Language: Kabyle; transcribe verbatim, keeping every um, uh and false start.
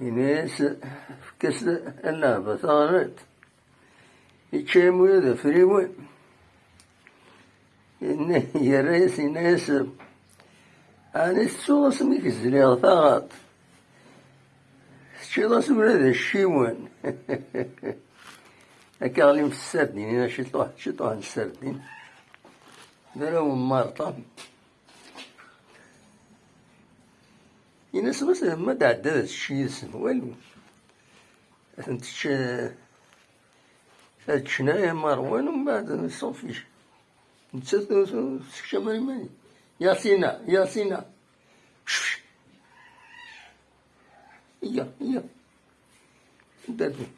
Ini-as, efk-as a Lehba taɣrit. Yečča-yam ula d afriwen. Yenna, yerra-yas, yenna-yas, ɛni tettuḍ asmi k-zliɣ taɣaṭ? Teččiḍ-as ula d acciwen. Akka ɣlim s ssardin, ina ciṭuḥ, ciṭuḥ n ssardin. D arraw n Marṭa. Ini-as ɣas ma d-ɛedda ad tečč yid-sen, walu. Ad ten-tečč, ad ččen ay amerwan, umbeɛd ṣufic. Nettat ur, ur tekcam ara iman-is. Yasina, Yasina. Cfc. Iya, iya. Anda-ten?